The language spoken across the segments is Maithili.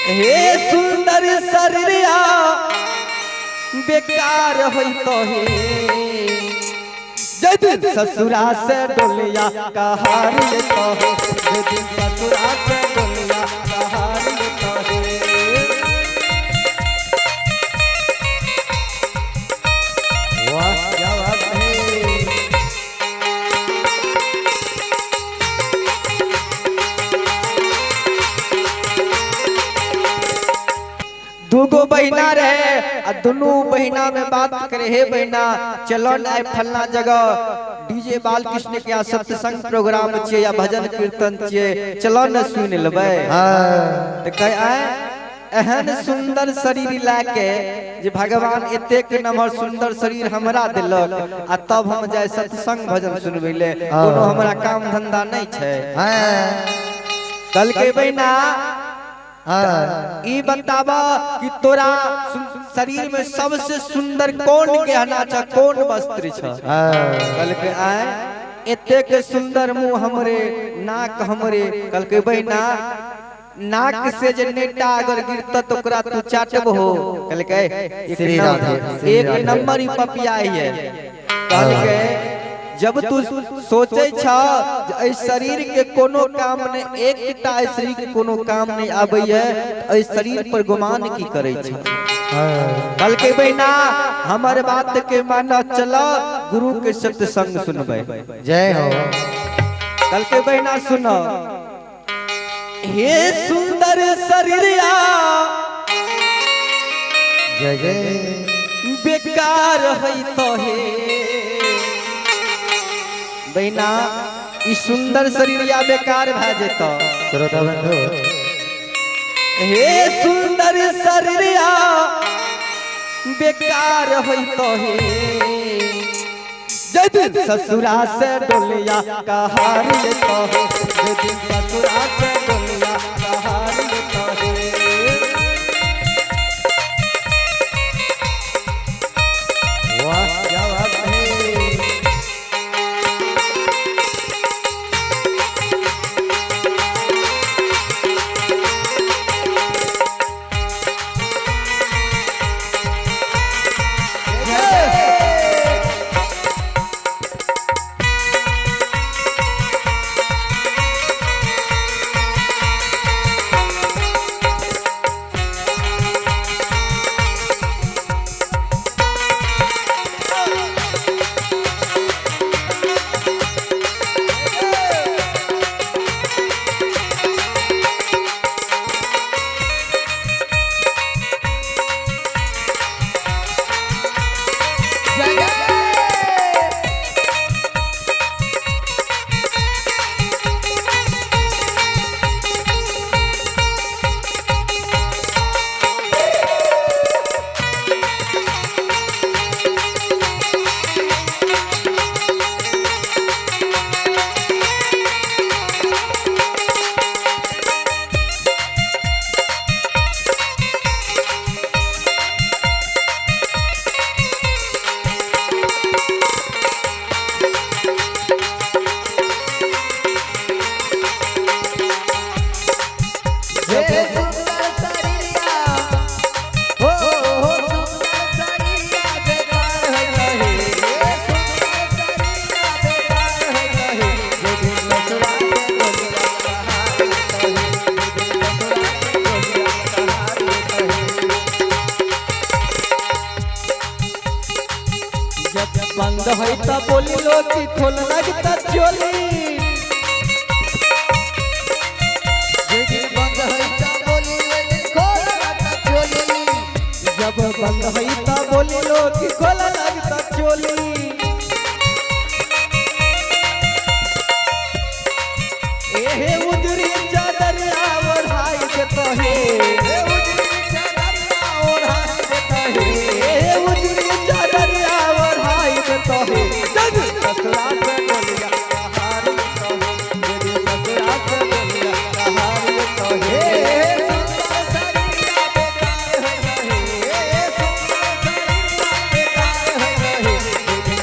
हे सुंदर शरीरिया बेकार होई तो हे, जय दिन ससुरा से डोलिया कहार ये तो हे, जय दिन ससुरा से डोलिया कहार ये तो हे। वाह क्या बात है। दूगो बहिना रहे आ दुनू बहिना में बात करे, हे बहिना चलो न आइ फलना जगह डीजे बालकृष्ण के यहाँ सत्संग प्रोग्राम छियै या भजन कीर्तन छियै, चलो न सुन लेबै। हाँ तो कहे आए एहन सुंदर शरीर लए के जे भगवान एतेक नमहर सुंदर शरीर हमरा देलक आ तब हम जाय सत्संग भजन सुनबै ले, कोनो हमरा काम धंधा नहीं छै। हाँ कहलकै बहिना हाँ ई बताबा कि तोरा शरीर में सबसे सुंदर कौन गहना छ, कौन वस्त्र छ? हाँ कहलकै आए एतेक सुंदर मुंह हमरे, नाक हमरे। कहलकै बहिना नाक से जे नेटा अगर गिरत तो ओकरा तू चाटबहो। कहलकै एक श्री राधे, श्री एक राधे। नंबर ही पपिया है। कहलकै जब तू सोचे छ जे एहि शरीर के कोनो काम नहीं, एकटा एहि शरीर के कोनो काम नहीं आबैया, एहि शरीर पर गुमान की करे छ? हाँ कहलकै बहिना हमर बात के माना चला गुरु के सत्संग सुनबै। जय हो। कहलकै बहिना सुनो, हे सुंदर शरीरिया जय जय बेकार है तो हे बहिना, ई सुंदर शरीरिया बेकार भए जेतौ। श्रोता बंधु हे सुंदर शरीरिया बेकार होई तो हे, जय दिन ससुरा से डोलिया कहार ये तो हे, जय दिन ससुरा से डोलिया कहार ये तो हे। वाह क्या बात है। हे सुंदर शरीरिया हो हो सुंदर शरीरिया बेकार है रहे, हे सुंदर शरीरिया बेकार है रहे, जे दिन ससुरा से डोलिया कहार ये तो हे, जे दिन ससुरा से डोलिया कहार ये तो हे। जब बंद होई त बोलिलो कि खोल लगता चोली, जे दिन बंद होई त बोली ओइ दिन खोल लगता चोली, जब बंद होई त बोलिलो कि खोल लगता चोली। एहे उजरी चादर ओढ़ाई देतो हे, हे उजरी चादरिया ओढ़ाई देता हे, एहे उजरी चादर ओढ़ाई देतो हे। जब ससुरा से डोलिया कहार ये तो हे, जे दिन ससुरा से डोलिया कहार ये तो हे। हे सुंदर शरीरिया बेकार है रहे, हे सुंदर शरीरिया बेकार है रहे, जे दिन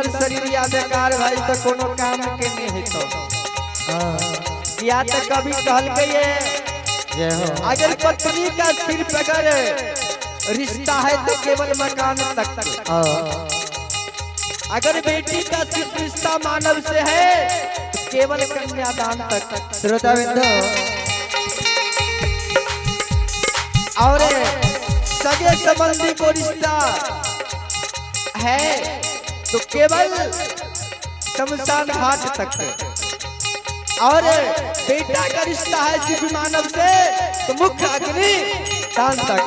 सुंदर शरीर या बेकार भाई तो कोनो काम के नहीं हेतो। या तो कभी कहलकै ये जय हो। अगर पत्नी का सिर्फ अगर रिश्ता है तो केवल मकान तक, अगर बेटी का सिर्फ रिश्ता मानव से है तो केवल कन्यादान तक। श्रोता बिंदु और सगे संबंधी को रिश्ता है तो केवल शमशान घाट तक, और बेटा का रिश्ता है सिर्फ मानव से तो मुख्य अग्नि दान तक।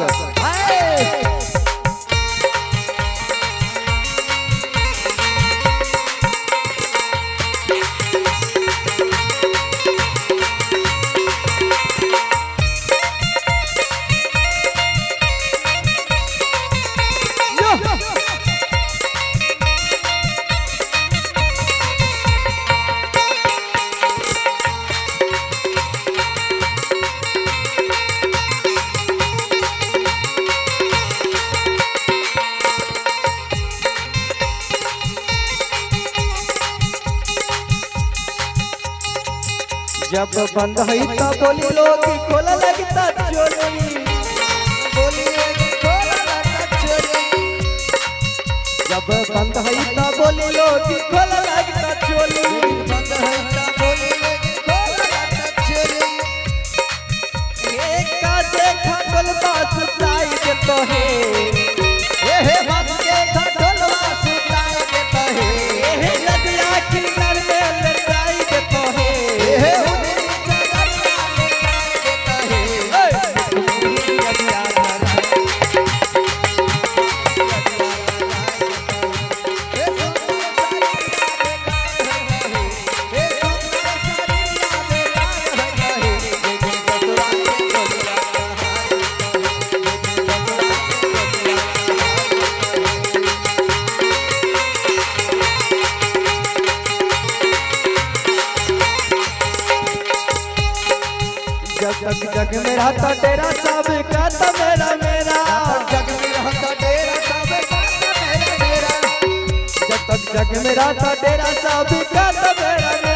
जब बंद हुई तो बोली लोग खोला लगता चोरी, बोली खोला लगता चोरी। जब बंद हुई तो बोली लोग खोला लगता चोरी, बंद हुई तो बोली लोग खोला लगता चोरी। एक का देखा गलबा सुताई देतो हे, हे बास के खटोलवा सुताई देतो हे, हे नदिया किनार में लटाई देतो हे, हे जब तक जग में रहता तेरा सब का तो मेरा मेरा, जग में रहता तेरा सब का तो मेरा मेरा, जब तक जग में रहता तेरा सब का तो मेरा।